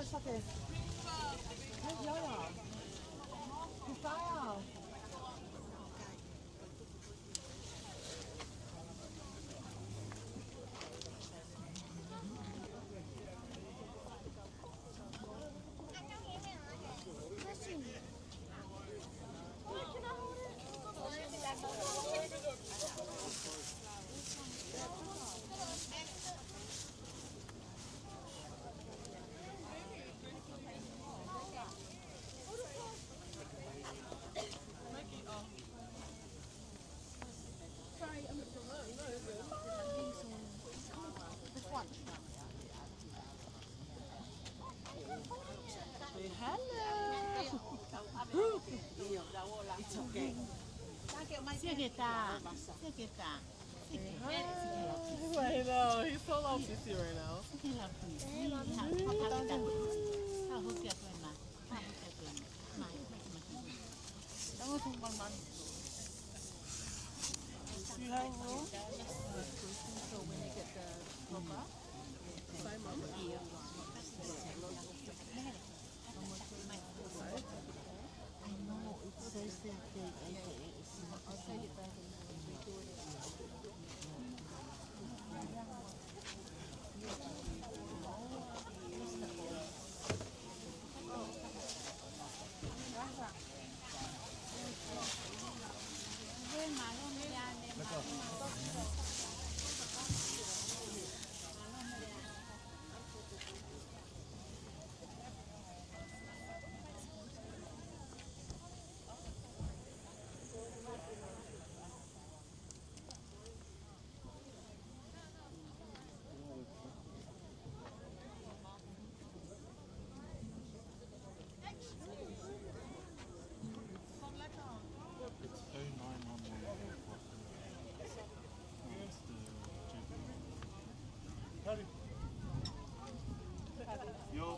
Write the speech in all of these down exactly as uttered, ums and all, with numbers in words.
Say hello. It's okay. Siʻi keta. Siʻi keta. Hi. I know. He's so low C C right now. Siʻi keta. You have room? So when they get the cover, same room? I know, it says that they, I'll send it back and redo it. It's oh nine one one. It's the J P. Yo.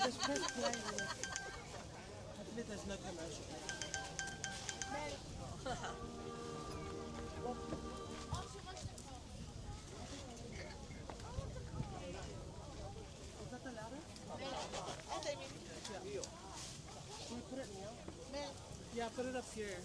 Just press play. Hopefully there's no commercial. Is that the louder? Yeah. Can we put it in the, yeah, put it up here.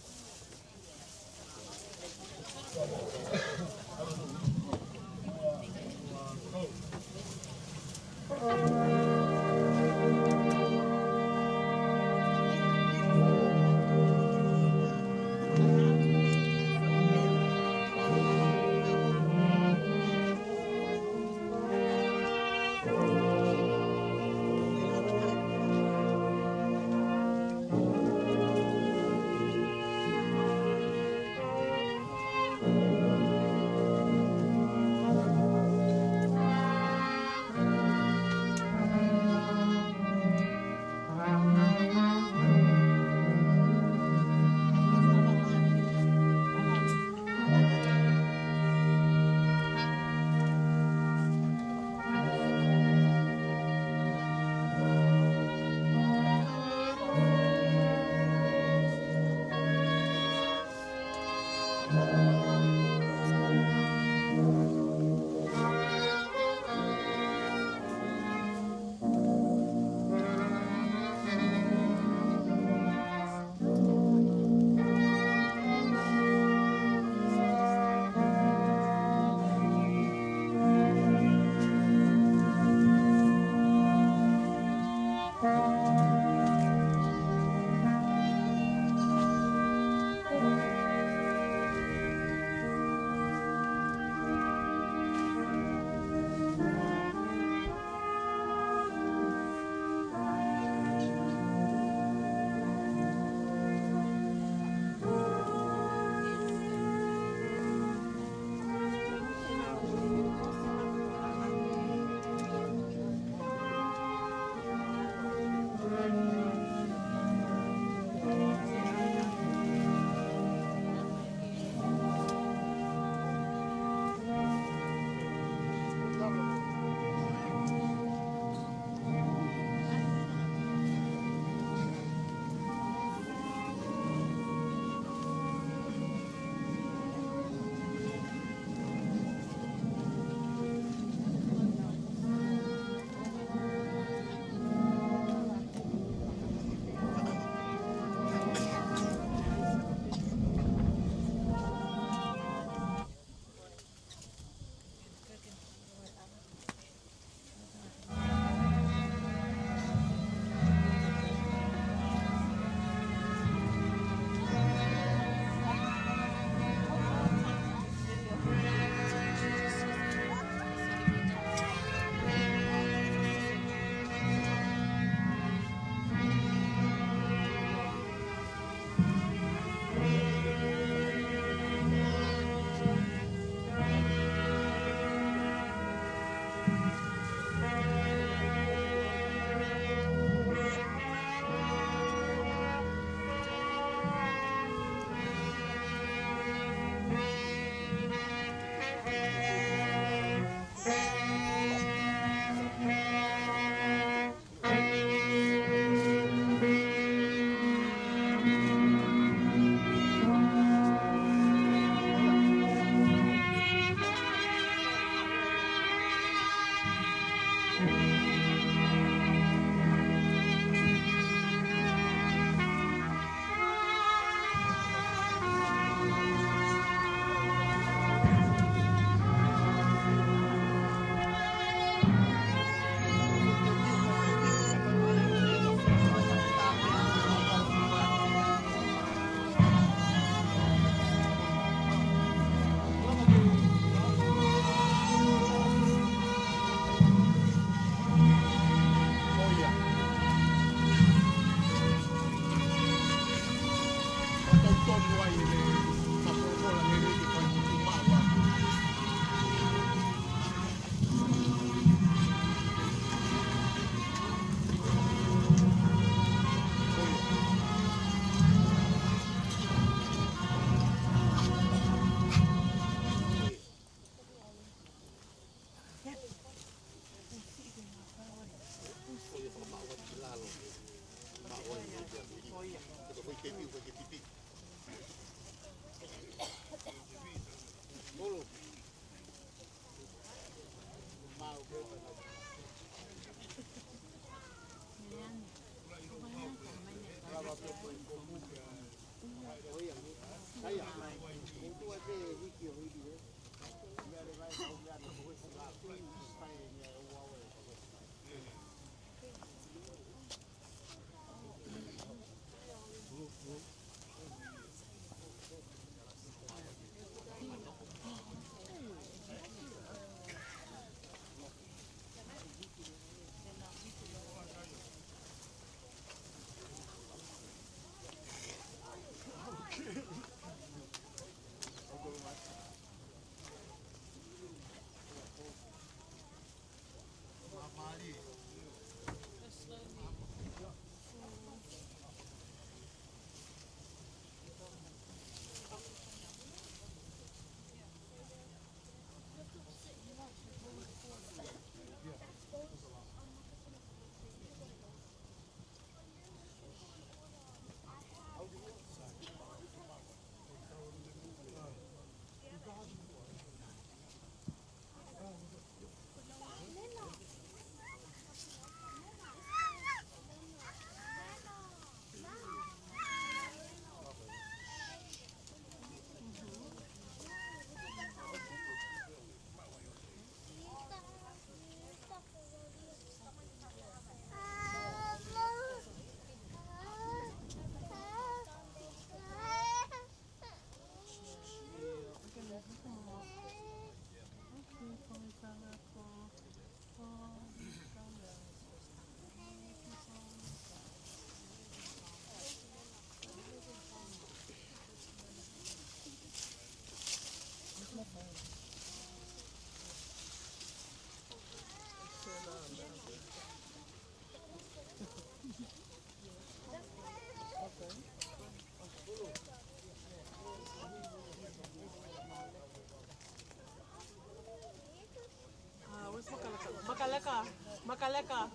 Leka.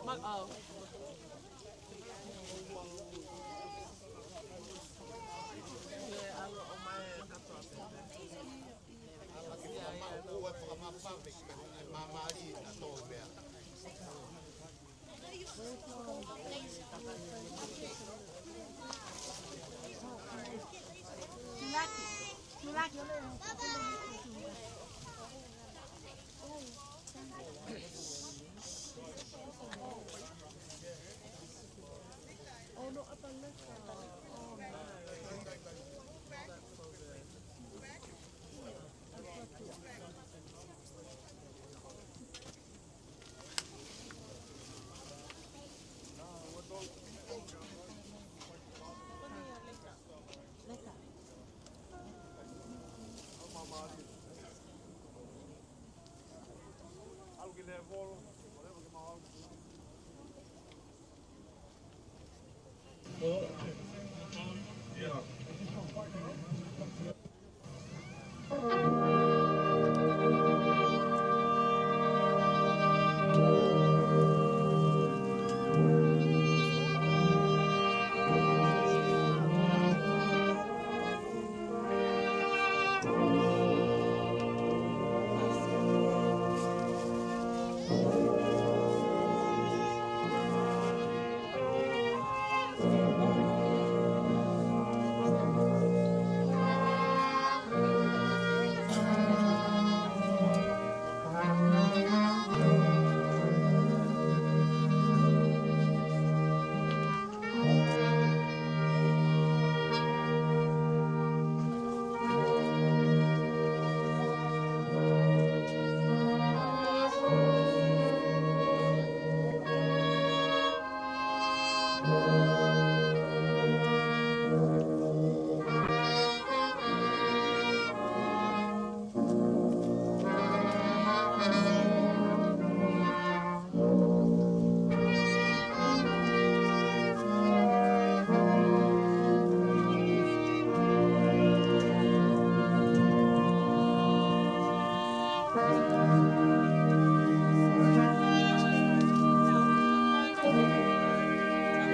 Ma-, oh.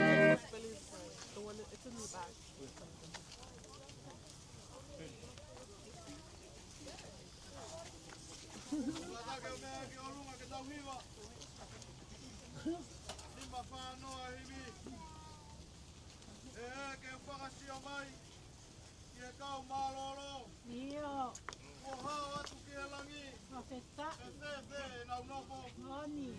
The one, it's in the back. Ke u meʻa ki ʻolunga ke tau hiva. Nima fā noa hivi. ʻE, ke u fakasio mai ki he kau mālōlō. ʻIo. Kuo hao atu ki he langi. Fakafetaʻi. Fēfē ʻenau nofo? Moʻoni.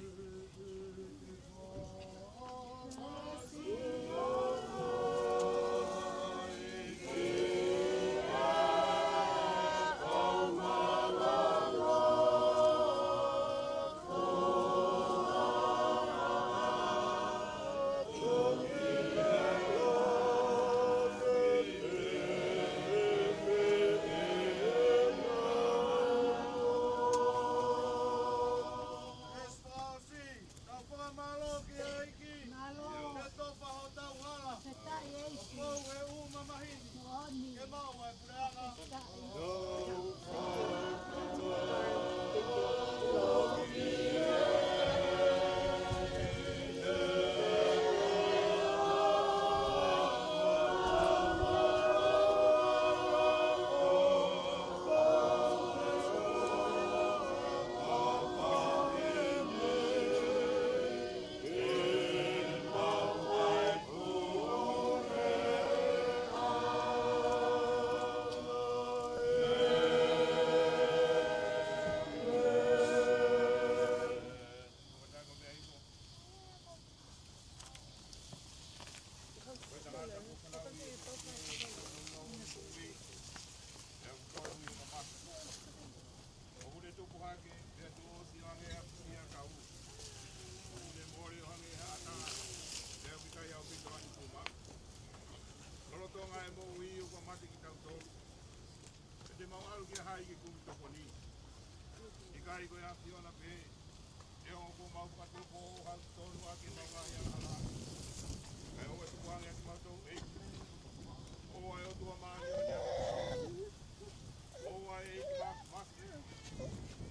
Tau fakamālō ki he ʻEiki. Mālō. Ke tofa hotau hala. Fakafetaʻi ʻEiki. Ko e ʻū mamahi ni. Moʻoni. Ke maʻu ai e puleʻanga. Fakafetaʻi. ʻOku ne tupu hake, pea tuʻo ʻosi hangē ha pisia kahu. ʻOku ne mole ʻo hangē ha ʻatā, pea ʻoku ʻikai ʻaupito ʻa e puma. Lolotonga e moʻui ʻoku mate kitautolu. Pea te mau ʻalu kia hai ke kumi tokoni? ʻIkai ko e ʻAfiona pē, ʻe ʻoku mau fakatupu ʻo hau tonu ʻaki ʻemau ngaahi angahala. Kae ʻoua ʻe tukuange ʻa kimautolu ʻEiki. ʻOua ʻe ʻOtua Māʻoniʻoni ʻa kimautolu. ʻOua ʻe ʻEiki Māfimafi.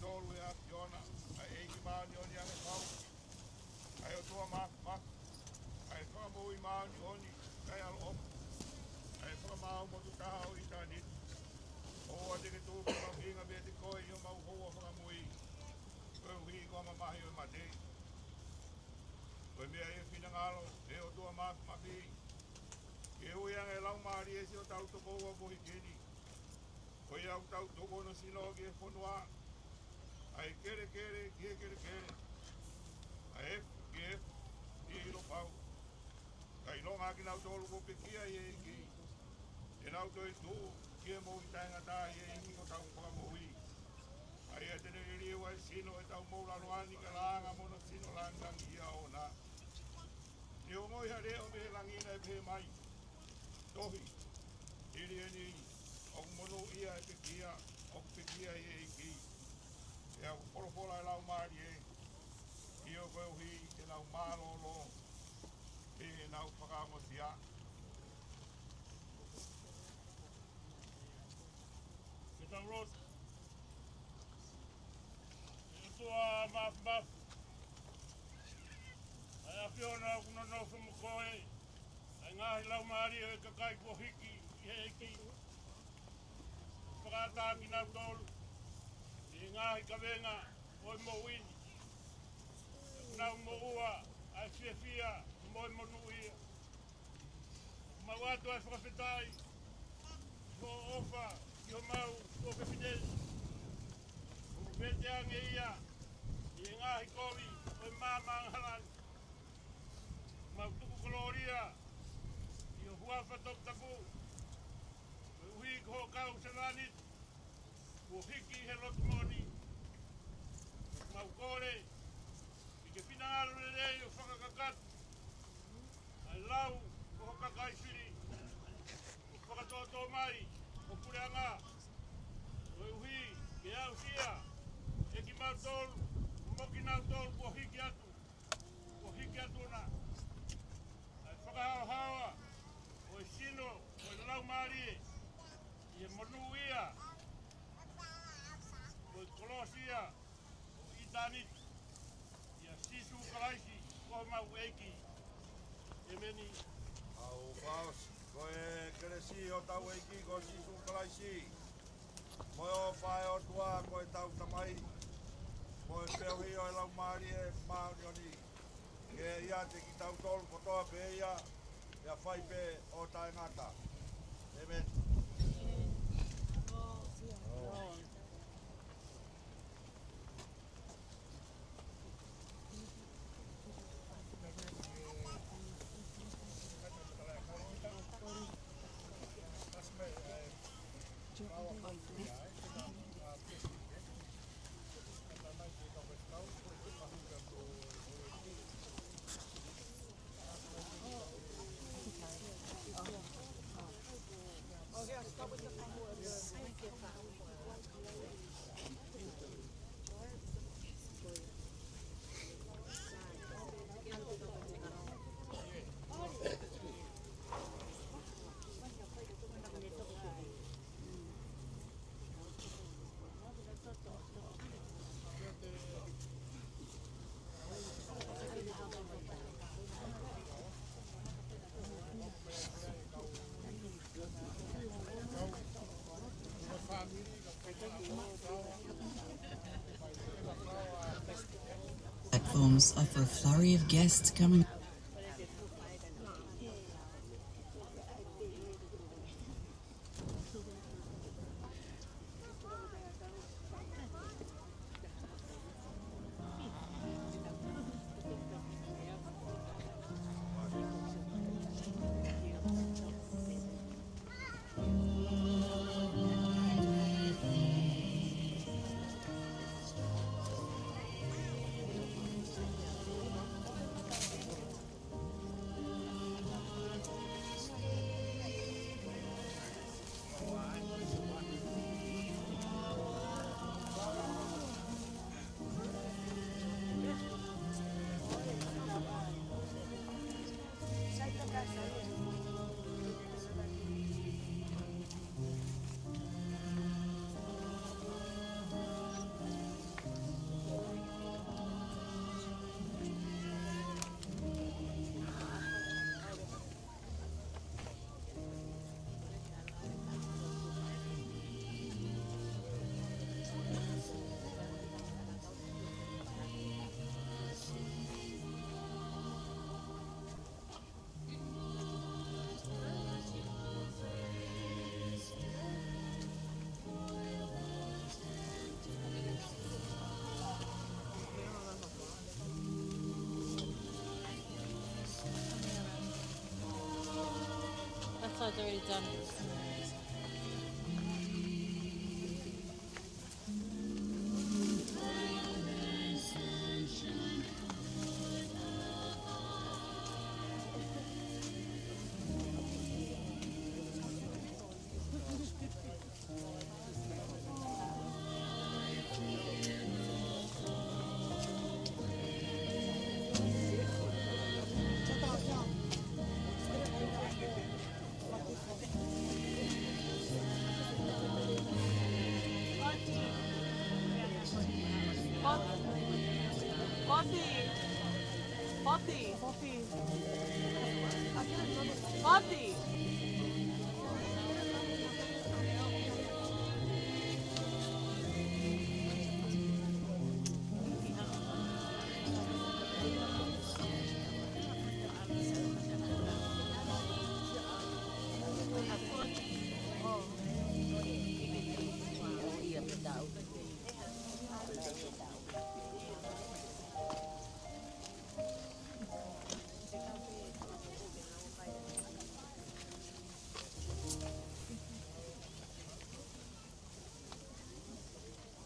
Tolu ʻe ʻAfiona, ʻa e ʻEiki māʻoniʻoni ʻa e fau, ʻa e ʻOtua māfimafi, ʻa e Fakamoʻui māʻoniʻoni, ʻa e ʻaloʻofa, ʻa e Fakamaau motuʻa taha ʻo ʻitāniti. ʻOua te ke tuku ke mau hinga meiate koe ʻi homau houa fakamui, koeʻuhi ko e mamahi ʻo e mate. Ko e meʻa ia ʻe finangalo ʻe ʻOtua māfimafi, ke ui ange ʻa e Laumālie ʻo e siʻotau tokoua kuo hiki ni. Ko ia ʻoku tau tuku hono sino ki he fonua, ʻa e kelekele ki he kelekele, ʻa e efu ki he efu, ʻi he ʻilo pau. Kae ʻilonga ʻa kinautolu kuo pekia ʻi he ʻEiki, te nau toetuʻu ki he moʻui taʻengata ʻi he ʻEiki ko hotau Fakamoʻui. ʻA ia te ne liliu ʻa e sino ʻo ʻetau moʻulaloa ni ke langa mo hono sino langilangiʻia ʻoʻona. Neongo ha leʻo mei he langi naʻe pehē mai, tohi, hili eni, ʻoku monūʻia ʻa e pekia ʻoku pekia ʻi he ʻEiki. Pea ʻoku folofola ʻa e Laumālie, ʻio koeʻuhi te nau mālōlō ʻi heʻenau fakaongosia. Ke tau lotu. ʻE ʻOtua māfimafi, ʻa e ʻAfiona ʻoku nonofo mo koe, ʻa e ngaahi laumālie ʻo e kakai kuo hiki ʻi he ʻEiki, fakaʻatā kinautolu ʻi he ngaahi kavenga ʻo e moʻui ni. ʻOku nau moʻua ʻa e fiefia mo e monūʻia. ʻOku mau ʻoatu ʻa e fakafetaʻi ʻi hoʻo ʻofa ki homau tuofefine ni. ʻOku vete ange ia ʻi he ngaahi kovi ʻo e maama angahala ni. Mau tuku kolōlia ʻi ho huafa toputapu, koeʻuhi ko hoʻo kau sevāniti kuo hiki he lotu moʻoni. Mau kole ke ke finangalo lelei ʻo fakakakato ʻa e lau ʻo ho kakai fili, ʻo fakatōtō mai ho puleʻanga, koeʻuhi ke aʻusia ʻe kimautolu mo kinautolu kuo hiki atu, kuo hiki atu na, ʻa e fakahaohaoa ʻo e sino ʻo e Laumālie ʻi he monūʻia ʻo e kolosi ʻo ʻitāniti, ʻia Sīsū Kalaisi ko homau ʻEiki. ʻĒmeni. Au paus, ko e kelesi ʻo hotau ʻEiki ko Sīsū Kalaisi, mo e ʻofa ʻa e ʻOtua ko hotau Tamai, mo e feohi ʻo e Laumālie Māʻoniʻoni, ke ʻiate kitautolu kotoa pē ia, ʻi he ʻaho pē ʻo taʻengata. ʻĒmeni. Platforms offer a flurry of guests coming. It's already done. Kofi. Kofi. Kofi. Kofi.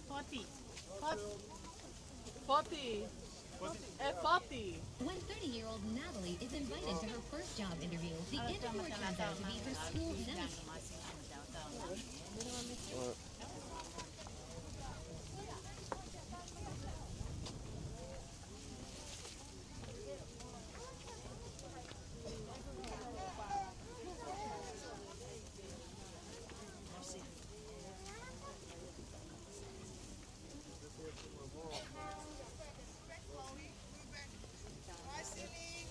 Forty. Forty. Forty. Eh, forty. When thirty-year-old Natalie is invited to her first job interview, the interviewer turns out to be her school nemesis. Thank you.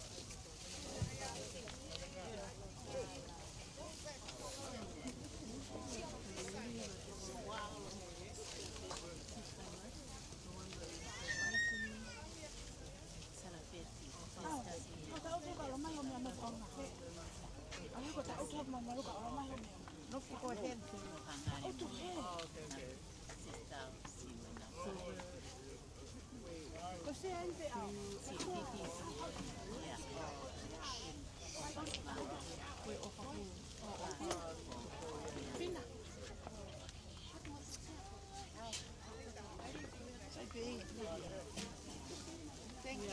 Thank you, Tina. Thank you, Hana. Thank you.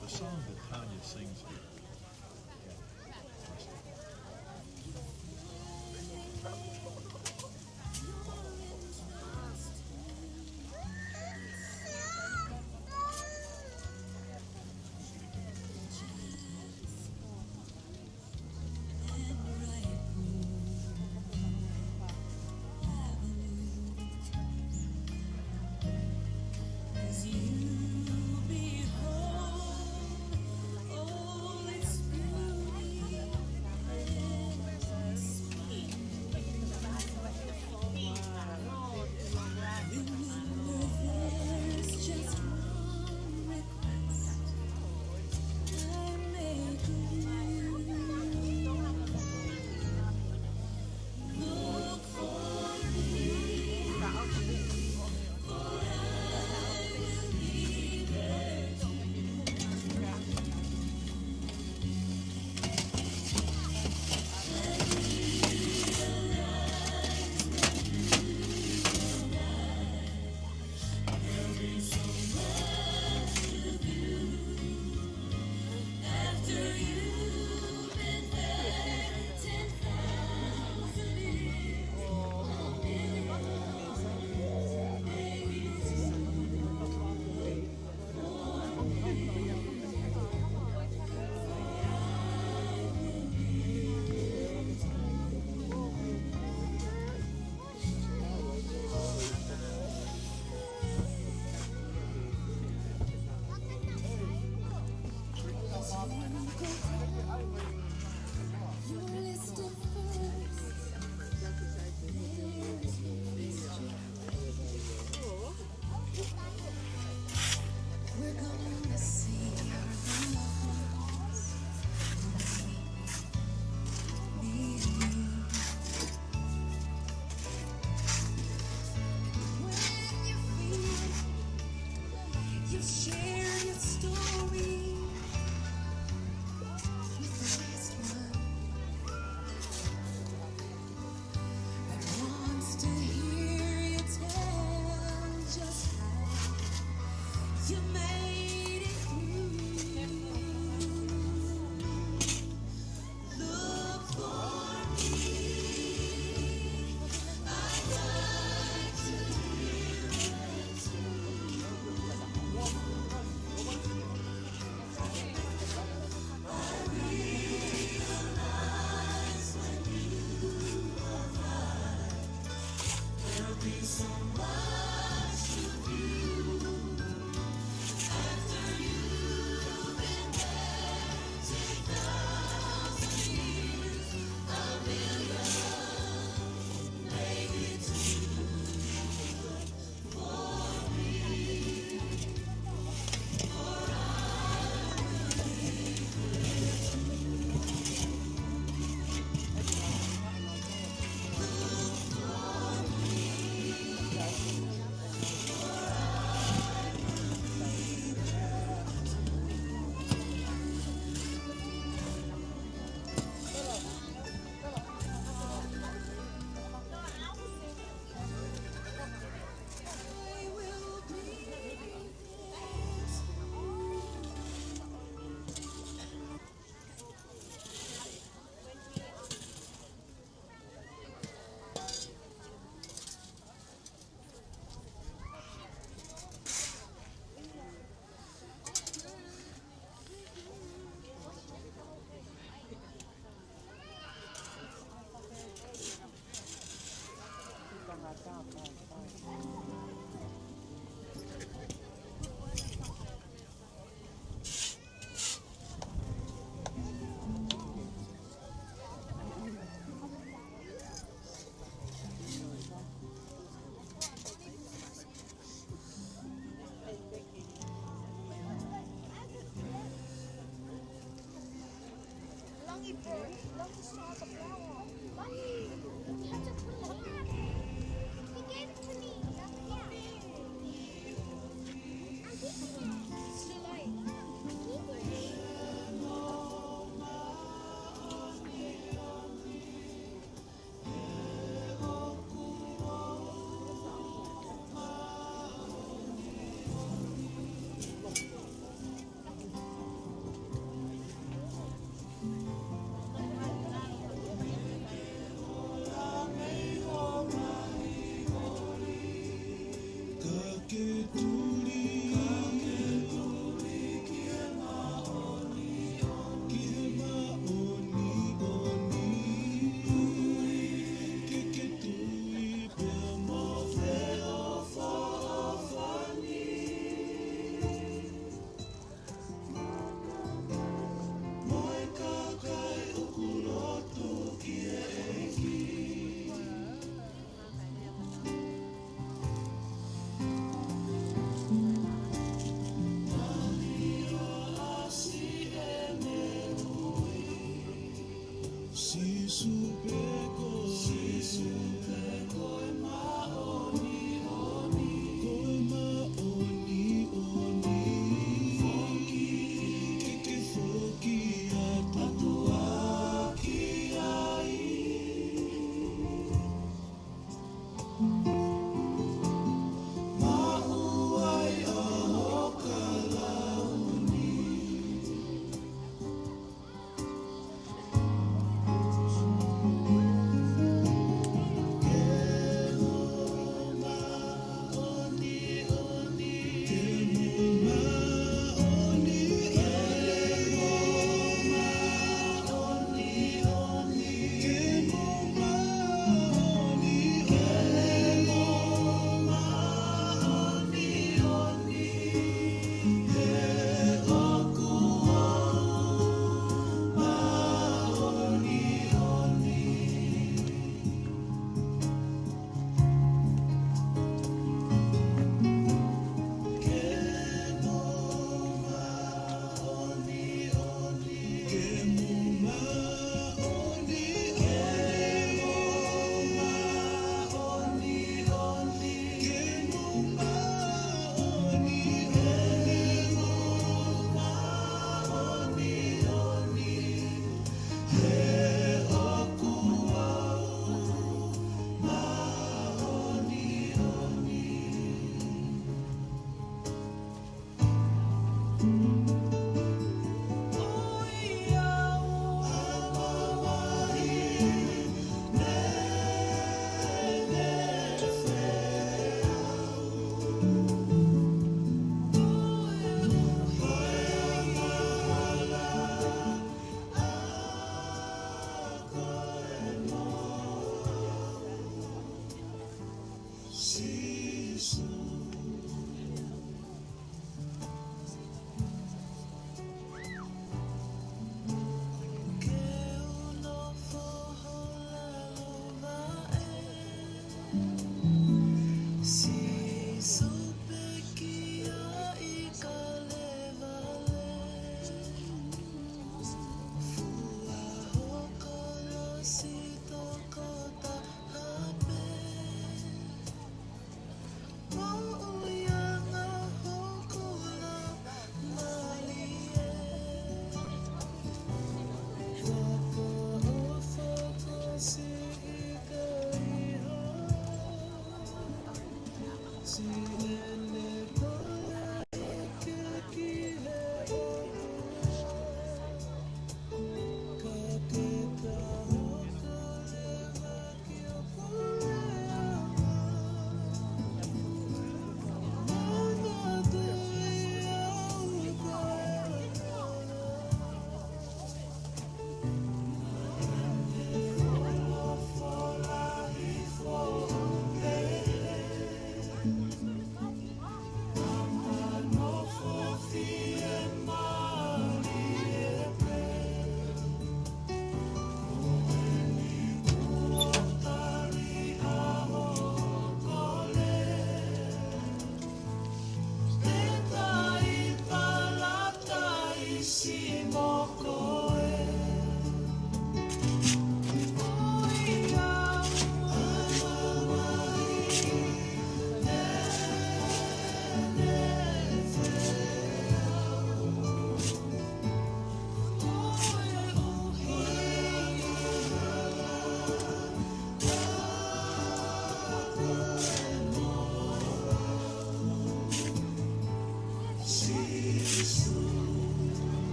The song that Tanya sings here. Share your story with the last one that wants to hear you tell just how you made it through. Look for me. I'd like to hear it too. I realize when you arrive, there'll be so much to view. After you've been there ten thousand years, a million, maybe two.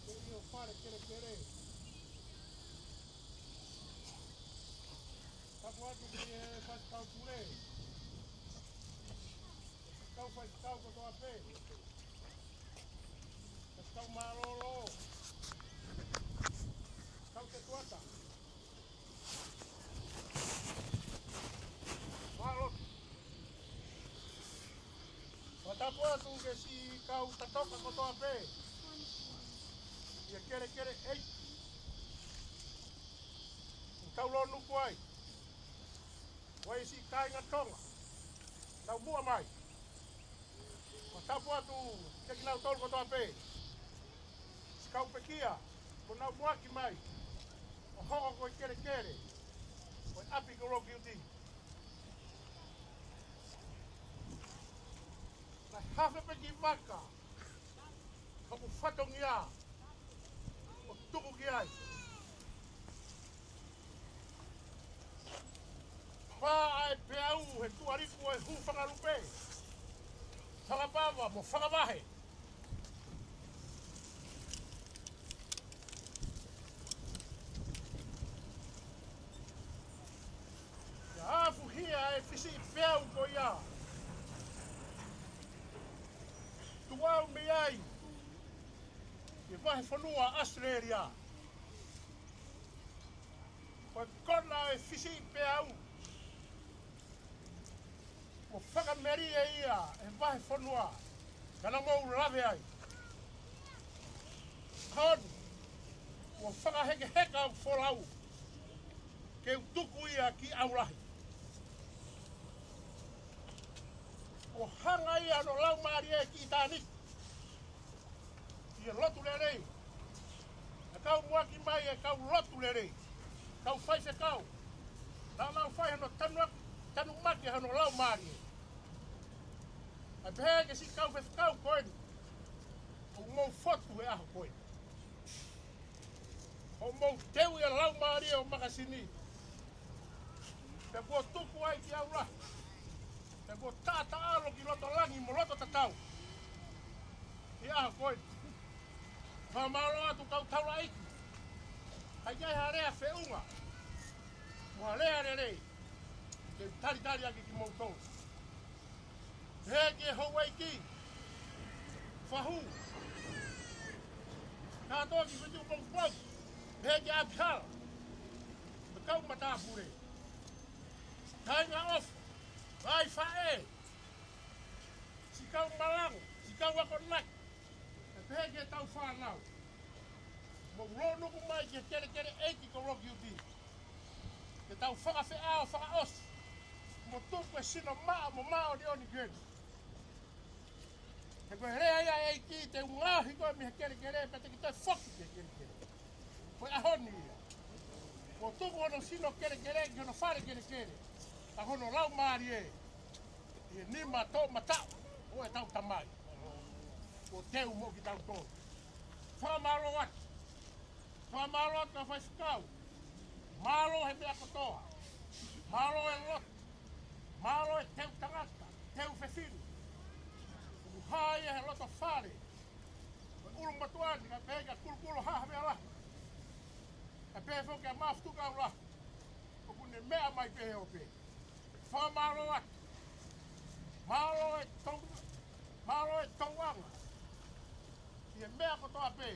Ke ʻio fale kelekele. Tapu atu ki he faifekau pule. Kau faifekau kotoa pē. Faifekau mālōlō. Kau te tuata. Mālō. Fakatapu atu ki he siʻi kau tatoka kotoa pē ʻi he kelekele ʻeiki. ʻOku tau lōnuku ai. Ko e siʻi kāinga Tonga. Tau muʻa mai. Fakatapu atu kiate kinautolu kotoa pē. Siʻi kau pekia. Kuo nau muʻaki mai. ʻO hoko ko e kelekele. Ko e ʻapi ko Loki Uti. Naʻe hafe pē ki vaka, ʻoku fatongia ʻo tuku ki ai. Pā ʻa e peau he tuʻaliku ʻo e hū fanga lupe, fanga pava mo fanga vahe. Ia afuhia e fisiʻi peau ko ia. Tuʻu au mei ai ki he vahefonua ʻAositelēlia. Ko e kona e fisiʻi peau. Kuo fakamelie ia ʻe he vahefonua, ka naʻa mou lave ai. Hon, kuo fakahekeheka ʻeku folau, ke u tuku ia ki ʻAulahi. Kuo hanga ia ʻo laumālie ki ʻitāniti. ʻI he lotu lelei. ʻA e kau muʻaki mai ʻa e kau lotu lelei. kau faifekau, naʻa nau fai hono tanu, tanumaki hono laumālie. ʻA e pehē ki he siʻi kau faifekau ko eni, ʻoku mou fotu he ʻaho ko eni. ʻOku mou teu ʻa e laumālie ʻo makasini. Pea kuo tuku ai ki au lahi. Pea kuo taʻataʻalo ki loto langi mo loto tatau. ʻI he ʻaho ko eni. Fakamālō atu kau taulaʻeiki. ʻIkai ke ʻi ai ha lea feʻunga mo ha lea lelei ke talitali ʻaki kimoutolu. Pehē ki he houʻeiki Fahu, kātoa ki Fetuʻu pongipongi. Pehē ki he ʻApihala, mo e kau matāpule. Kāinga ʻofa, vaifā ē, siʻi kau malango, siʻi kau akonaki. Pea pehē ki heʻetau fānau, mou lōnuku mai ki he kelekele ʻeiki ko Lokiuti. Ke tau fakafeʻao fakaʻosi, mo tuku e sino maʻa mo māʻoniʻoni ki heni. He ko e lea ia ʻa e ʻEiki, te u ngaohi koe mei he kelekele, pea te ke toe foki ki he kelekele. Ko e ʻaho ni ia. Kuo tuku hono sino kelekele ki hono fale kelekele, ka hono laumālie ʻi he nima toʻomataʻu ʻo ʻetau Tamai. Kuo teu mo kitautolu. Fakamālō atu. Fakamālō atu kau faifekau. Mālō he meʻa kotoa. Mālō e lotu. Mālō e teu tangata, teu fefine. ʻOku hā ia he loto fale ʻo e ʻulumotuʻa ni, kae pehē kia Kulukulu Haʻa Havea Lahi, kae pehē foki kia Mafutukau Lahi. ʻOku ne meʻa mai pē he ope. Fakamālō atu. Mālō e tau, mālō e tauʻanga ʻi he meʻa kotoa pē.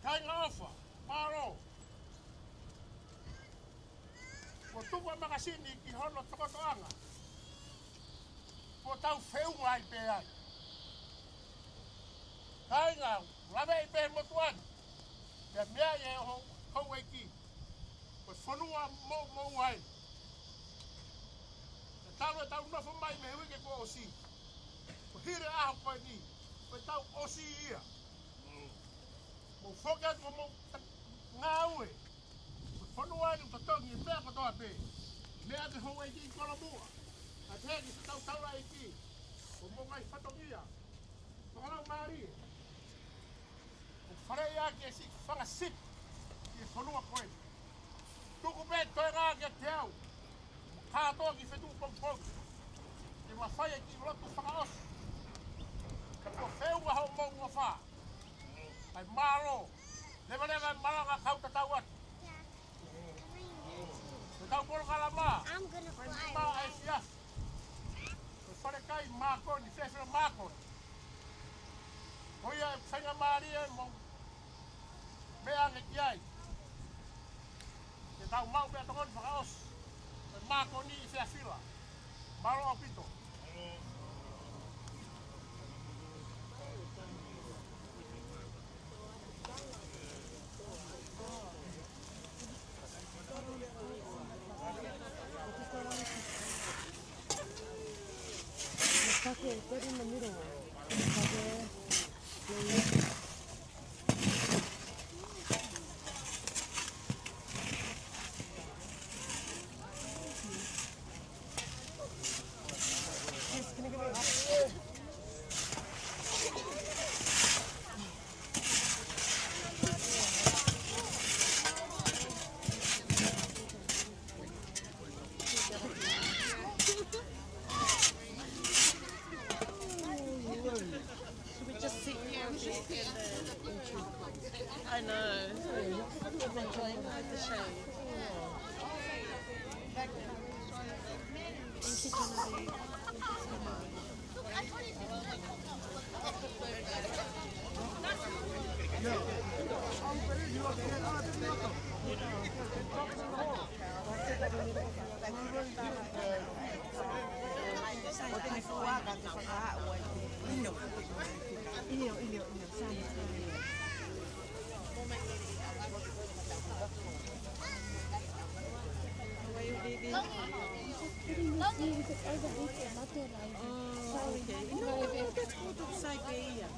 Kāinga ʻofa, mālō. Kuo tuku e makasini ki hono tokotoʻanga. Kuo tau feʻunga ai pē ai. Kāinga, laveʻi pē motuʻa ni. Pea meaʻi ʻe ho-, houʻeiki, ko e fonua mou, mou ʻi ai. Pea talu ʻetau nofo mai mei he uike kuo ʻosi, ko e hili ʻaho ko eni, ko ʻetau ʻosi ia. Mou foki atu mo mou ta-, ngāue. Ko e fonua ni ʻoku totongi e meʻa kotoa pē. Meʻa ki he houʻeiki Kolomuʻa, kae pehē ki siʻetau taulaʻeiki, ko homou ngaahi fatongia fakalaumālie. ʻOku faleʻi ʻaki e siʻi fanga sipi ʻi he fonua ko eni. Tuku pē toenga kiate au, kātoa ki Fetuʻu pongipongi, ke ma fai e kiʻi lotu fakaʻosi. Ka kuo feʻunga hoʻomou ʻofa. Kae mālō. Levaleva e malanga kau tatau atu. Ko ʻetau polokalama, I'm gonna fly. Ko e nima ʻa e efiafi, ko e falekai mākoni, fefila mākoni. Ko ia e faingamālie mo e meʻa ange ki ai ke tau maʻu pea tokoni fakaʻosi. Ko e mākoni ʻi fefila. Mālō ʻaupito. Should we just sit here a bit and then I know. Enjoying the shade. Thank you, Genevieve. Thank you so much. ʻIo, ʻio, ʻio. How are you, baby? Oh, okay. No, no, no, that's good. Sai pē ia.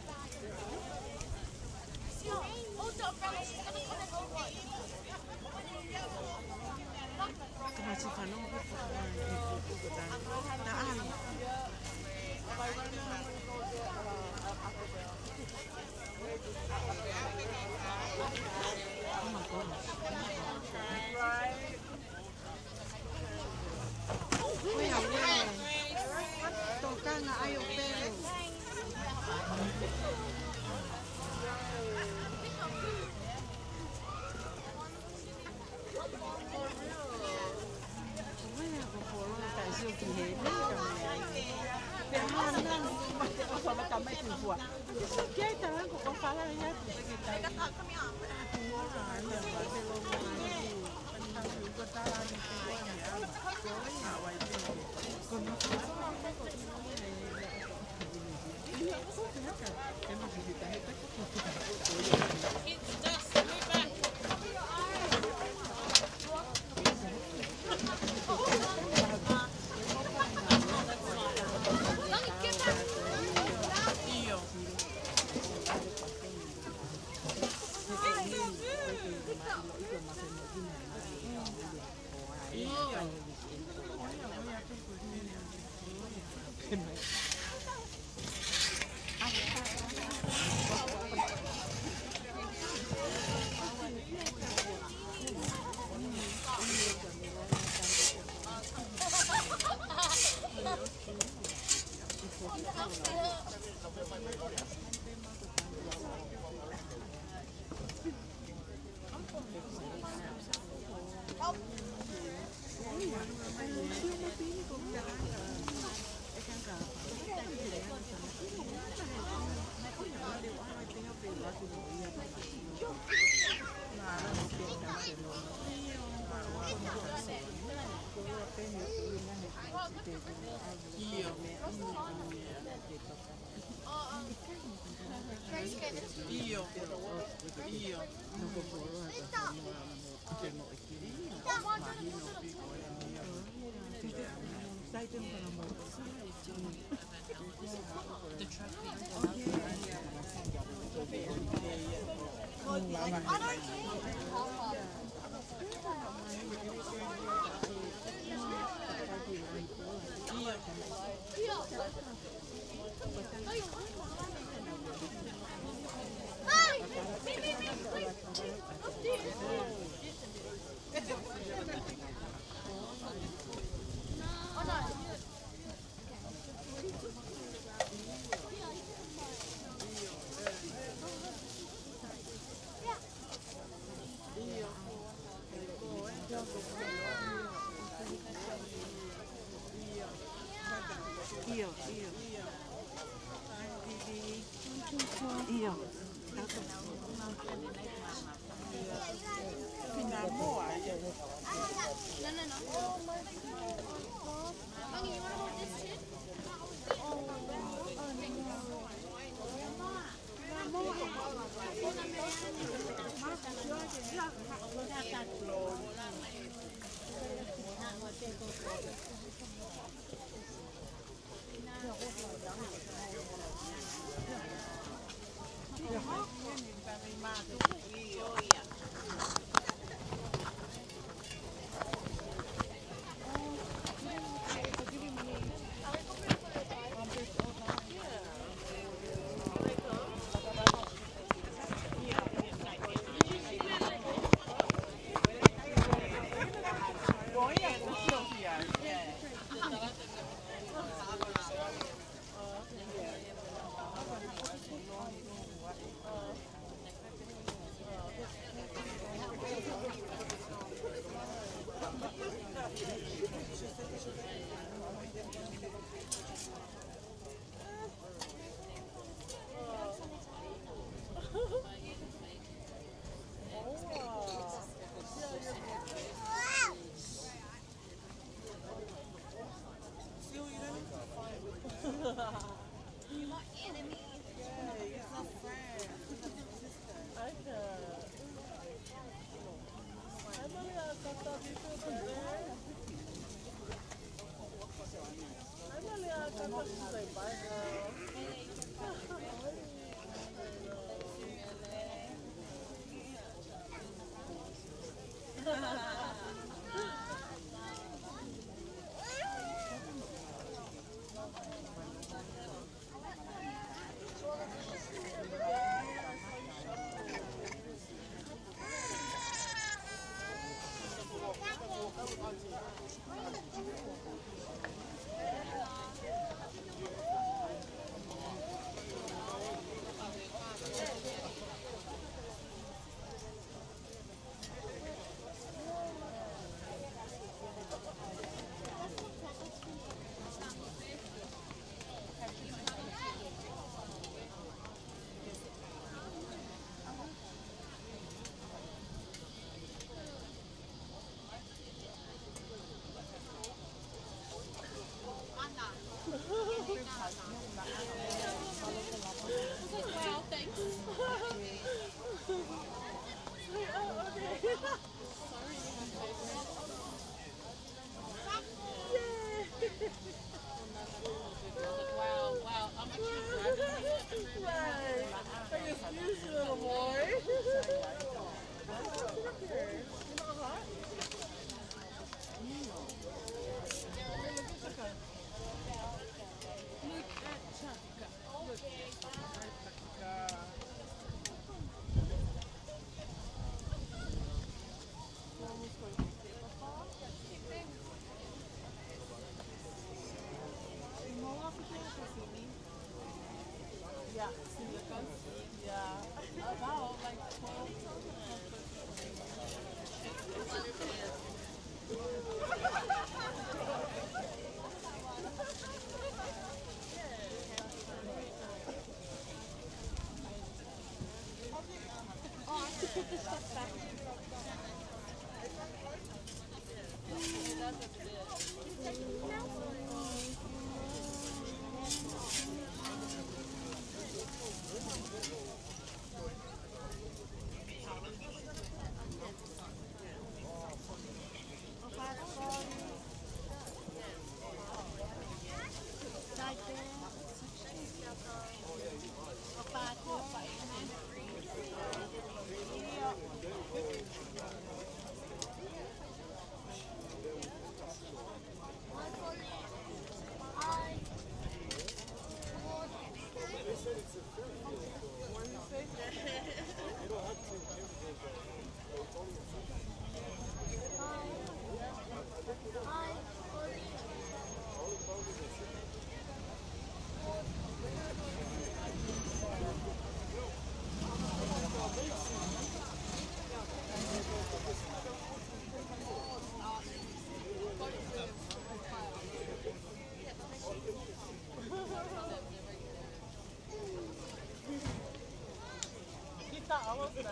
Um,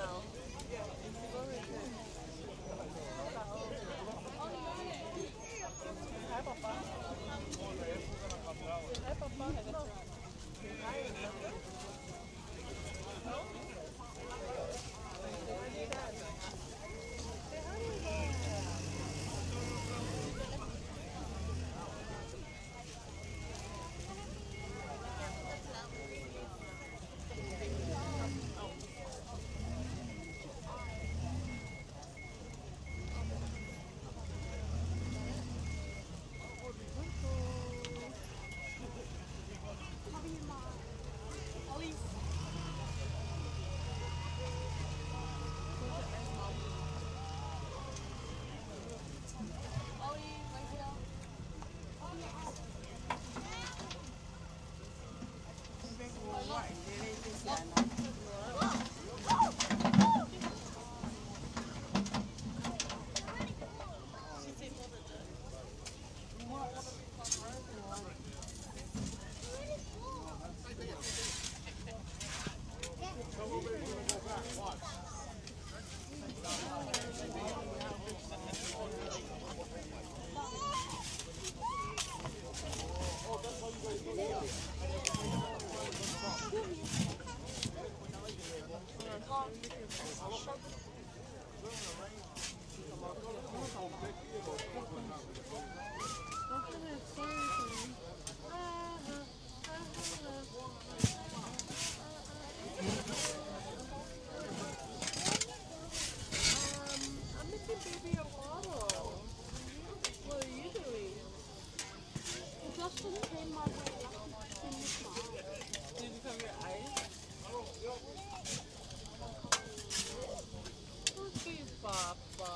I'm making baby a bottle. What are you doing? It just didn't came my way. Did you cover your eyes? Who's this, Papa?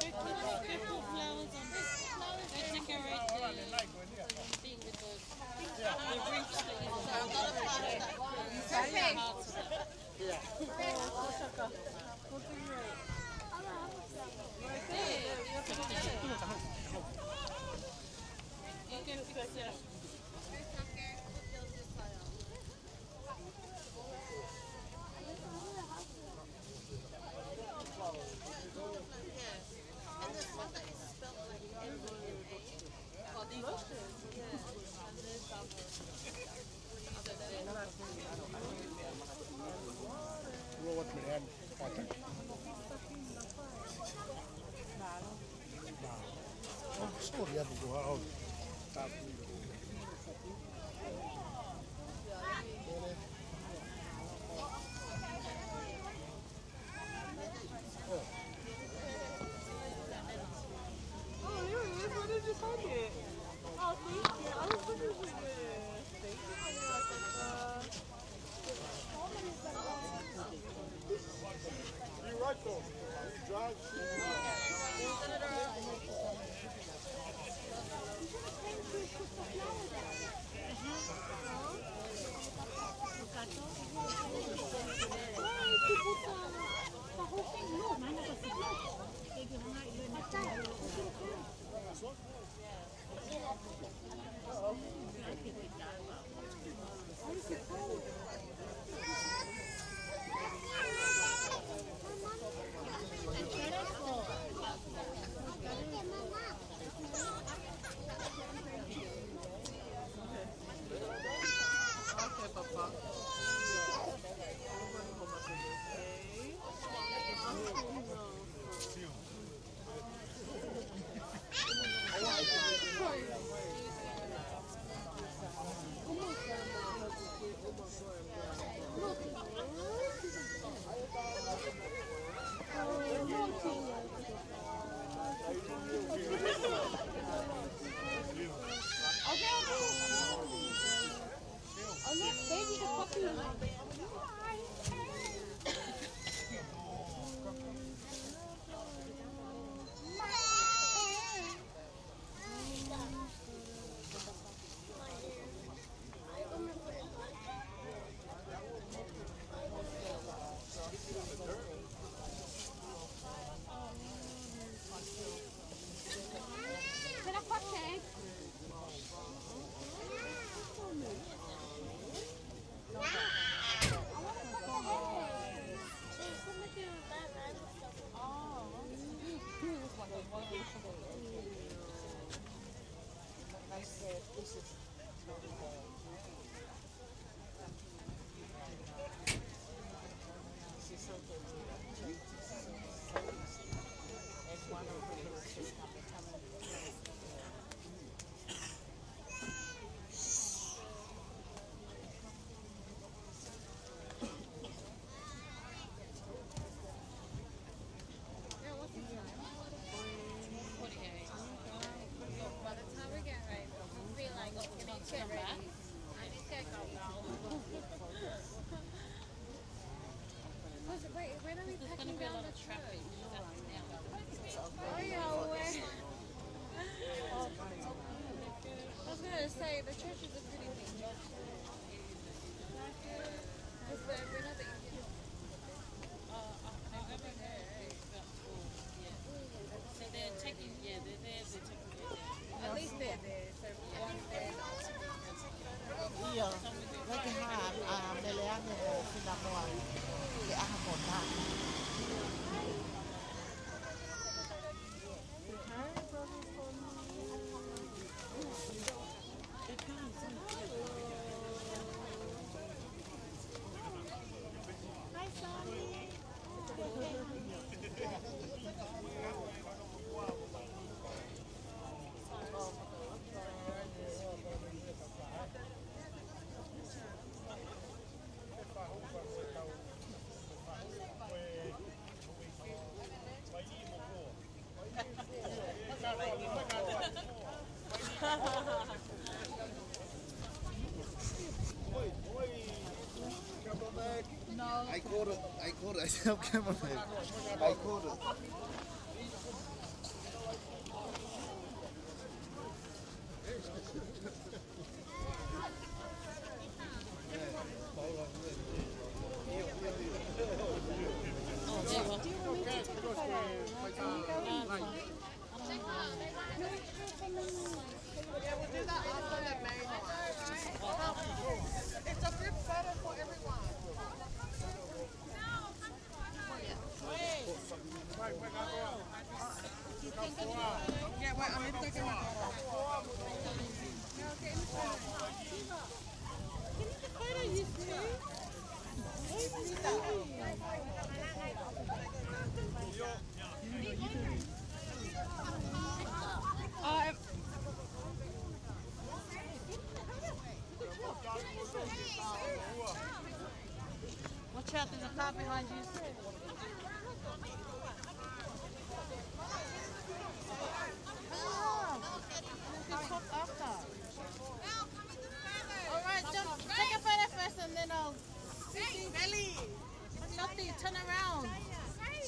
They put, they put flowers on this. They decorate the thing with the, the wreaths that you put on the hearts. You can fix it. Oh, yeah, yeah, where did you find it? Oh, thank you. I was looking for this. Thank you for the, uh, You're right, though. He drives. Okay, Papa. By the time we get home, we'll be like, "Get ready." I need to go now. Wait, when are we packing down the truck? Oh, yeah, wait. I was gonna say, the church is a pretty big church. Is there, we're not the Indian. Uh, uh, they're over there. So they're taking, yeah, they're there, they're taking care of them. At least they're there. So ʻIo, ʻoku ʻikai ke hā, ʻa Meleane mo Finamoa, ke ʻaha mo tā. Hi, Sonny. No. I caught it. I caught it. I said, "Okay, my man." I caught it. Do you want me to take a photo? Can you go in front? Yeah, we'll do that after the main one. It's a group photo for everyone. Yeah, wait, I'm gonna go get my photo. No, get in front. Can you get photo, you two? Watch out, there's a car behind you. Ah, you can talk after. All right, jump. Take a photo first and then I'll Hey, Belly. Nothing, turn around. Hey.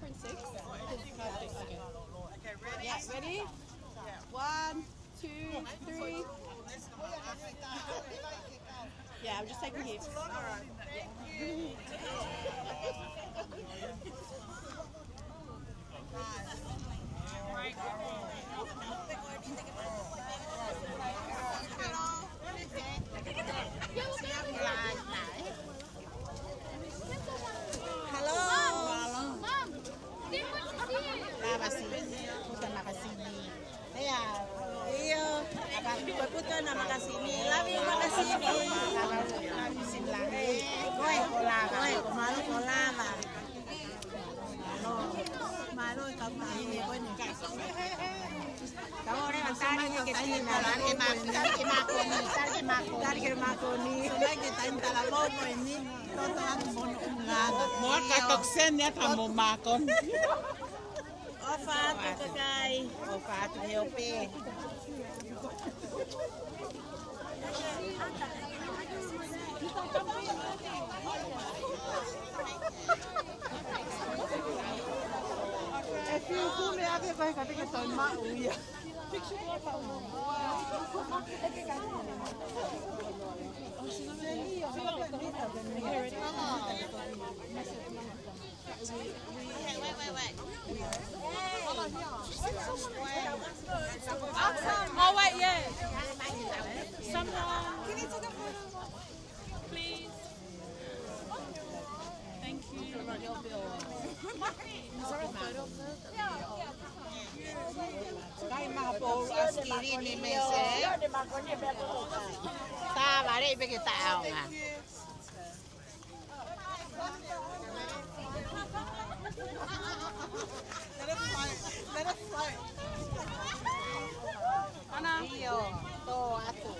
Point six? Okay. Yeah, ready? One, two, three. Yeah, I'm just taking hits. All right. Thank you. Hello. Lava si, puta makasini. ʻIo. Apa, ko puta na makasini. Love you, makasini. Lava, lava si lagi. Koe, ko lava. Koe, ko mālō, ko lava. Mālō, mālō, ka mai ni, koe ni. Kau ore tali ni ke tali na la ke ma, tali ke ma koni, tali ke ma koni. Tali ke ma koni. Sona ke tali tala mo koe ni. Toto atu mono unga. Mo aka tokseni aka mo ma koni. ʻOfa atu kakai. ʻOfa atu he ope. E fiu kumi ake ko e ka te ke toi maʻu ia. Oh, wait, yeah. Someone, please. Thank you. Kai maha pou askiri ni mese. Tavare pe ke taonga. Let it float. Let it float. Ana. ʻIo, tō atu.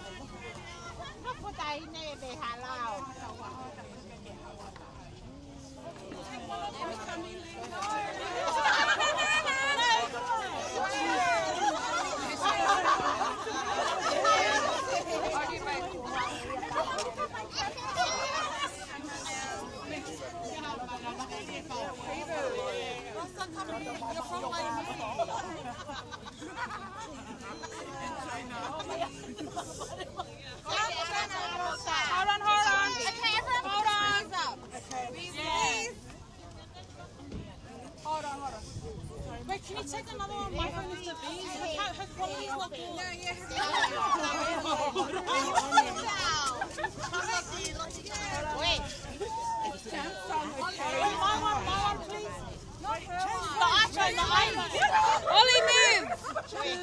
Napu taine be halao. Hold on, hold on. Okay, everyone, hold on. Hold on, hold on. Wait, can you take another one? My phone is the bees. Her, her quality's not good. Yeah, yeah. Wait. Wait, my one, my one, please. No, I tried, no, I tried. Ollie, move. Wait,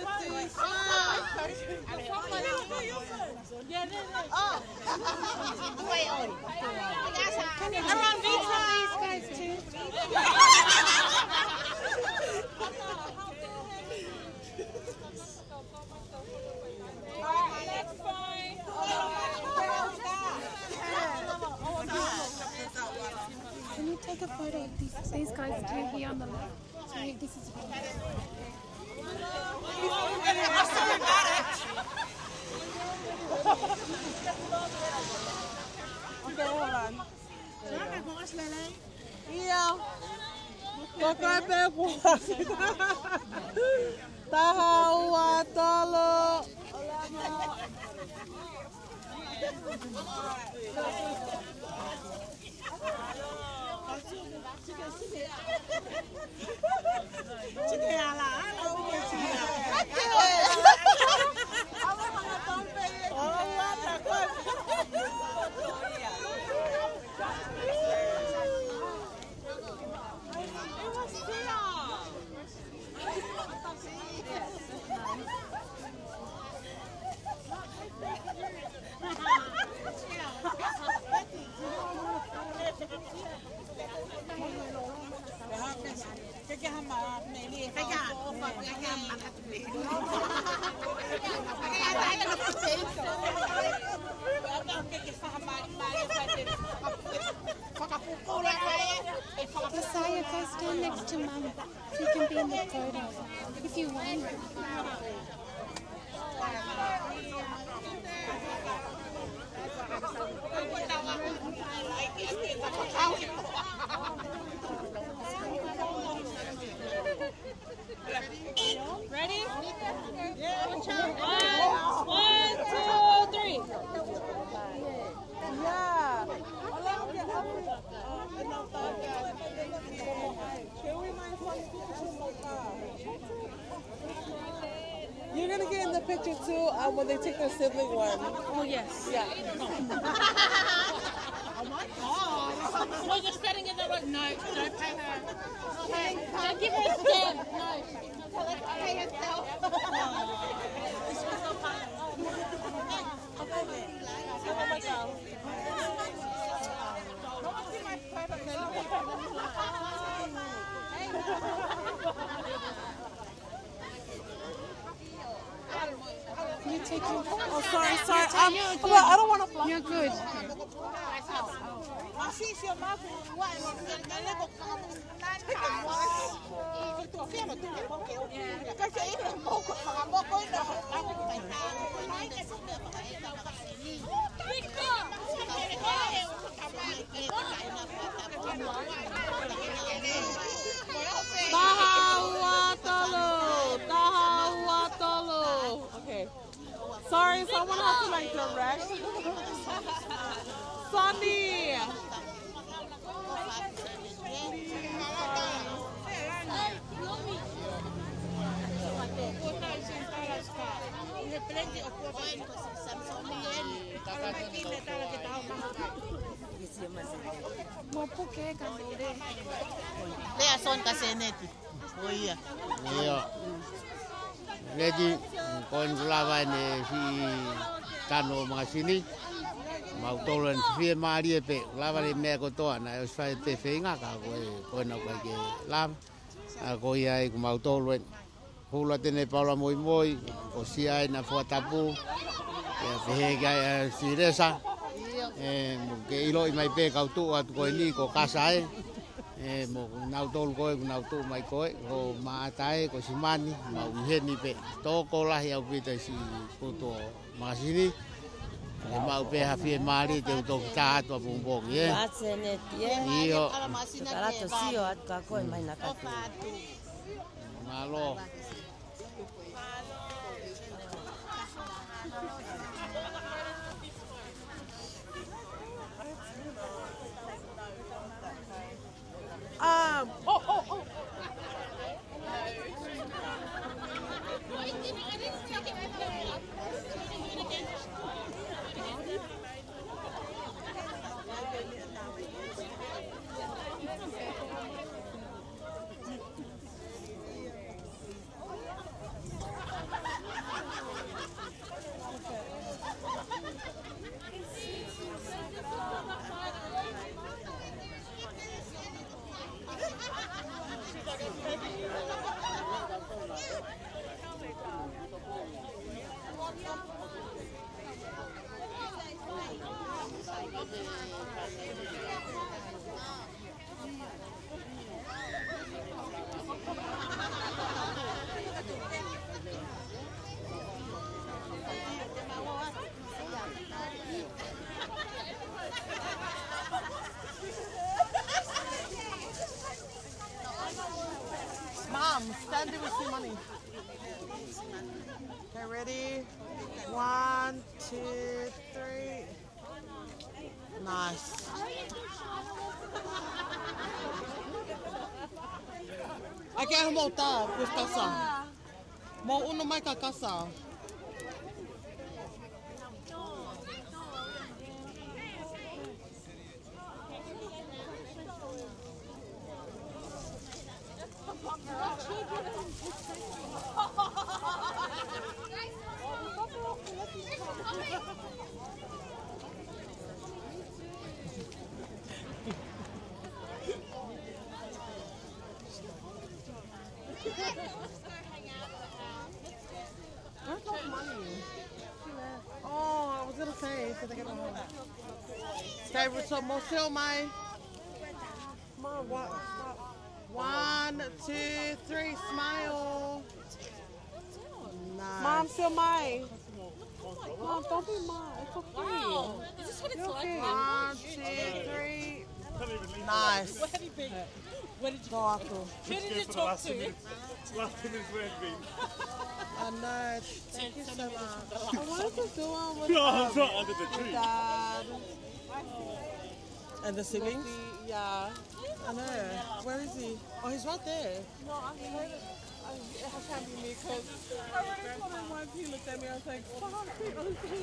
wait, wait. Can you check on these guys too? Can you take a photo of these, these guys too here on the left? Sorry, this is Okay, hold on. ʻIo. Ko koe pē kuo. Taha, ua, tolu. Josiah, go stand next to Mum. You can be in the photo if you want. Picture too, um, when they take their sibling one. Oh, yes. Yeah. Oh my God. We're just sitting in the room. No, don't pay her. Don't give her a stamp. No. Tell her to pay herself. Can you take your, oh, sorry, sorry. Um, well, I don't want to block. You're good. Taha ua tolu, taha ua tolu. Okay. Sorry, someone has to, like, direct. Sonny. Lea Son ka Seneti. ʻIo. ʻIo. Leti, ko eni kuo lava ʻene siʻi tanu ʻo e makasini. Mau tolu ʻene fiemālie pē, kuo lava e meʻa kotoa, naʻe ʻosi fai pē feinga ka ko e, ko ena ʻoku ʻikai ke lava. ʻA ko ia ai ko mau tolu ʻeni. Hula tene Paula Moimoi, ko Siaina Fuatapu, ʻe pehē ki ai ʻa Silesa. ʻE, mo ke ʻiloʻi mai pē kau tuʻu atu ko eni ko Kasa ē. ʻE, mo nau tolu ko ē, ko nau tuʻu mai ko ē, ko Maata ē, ko Simani, mau ʻi heni pē. Tokolahi ʻaupito e siʻi putu ʻo e makasini. ʻE maʻu pē ha fiemālie te u toki tā atu ʻapongipongi, ē? Seneti, ē? ʻIo. Kalato sio atu ka ko e mai na ka. Mālō. Um, oh, oh, oh. Mom, stand there with your money. Okay, ready? One, two, three. Nice. ʻAi ke ʻalu mo tā, Kasa. Mo unu mai ka Kasa. Where's all the money? Oh, I was gonna say, so they gotta hold. Stay with some more, still my. Mom, what? One, two, three, smile. Nice. Mom, still my. Mom, don't be mad. It's okay. Wow. Is this what it's like? One, two, three. Nice. Where have you been? Where did you go? Who did you talk to? Last two minutes, where have you been? I know. Thank you so much. I wanted to do one with, um, with Dad. And the siblings? Yeah. I know. Where is he? Oh, he's right there. No, I'm here. I, it has to be me. I already told him once he looked at me, I was like, "Sorry." I was like,